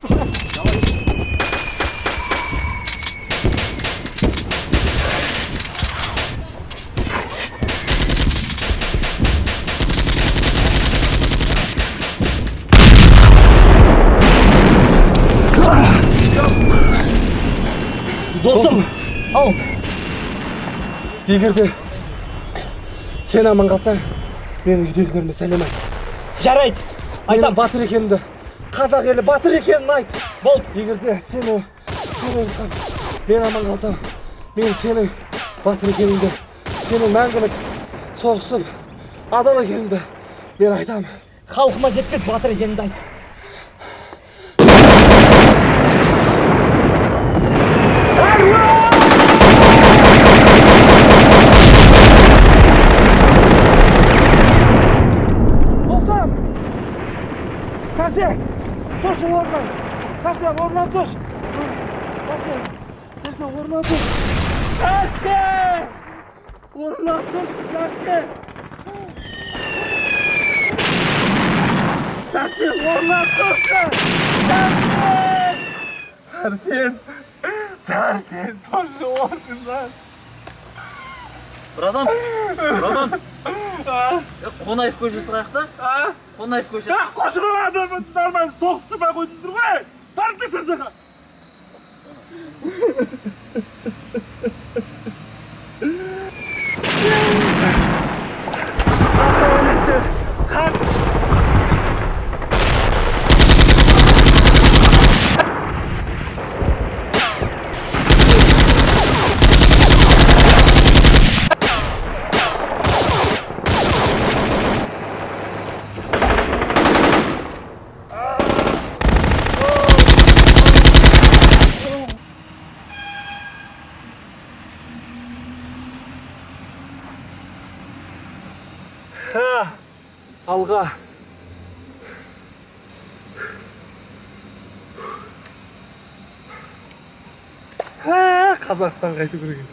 Достым, ау. Егер де сен аман қалсаң, менің үйдегілеріме сәлем айт. Жарайды, айтам. Батыр екенімді, қазақ елі батыр екенін айт. Болды. Егер де сені мен аман қалсам, мен сенің батыр екеніңді, сенің мәңгілік соғысып адал екеніңді мен айтам. Халқыма жеткіз, батыр екенімді айт. Досым! Сәрсен! Тұршы орнынан! Сәрсен, орнынан тұршы! Сәрсен! Сәрсен, орнынан тұршы! Сәрсен! Орнынан тұршы, Сәрсен! Сәрсен, орнынан тұршы! Сәрсен! Сәрсен! Сәрсен, тұршы орнынан! Братан, братан. Қонаев көшесі қаяқта? Қонаев көшесі. Қошқар адамы нормально соғыстырмай қойдыңдар ғой. Барыңдаршы жаққа. Алға. Қазақстан қайту керек еді.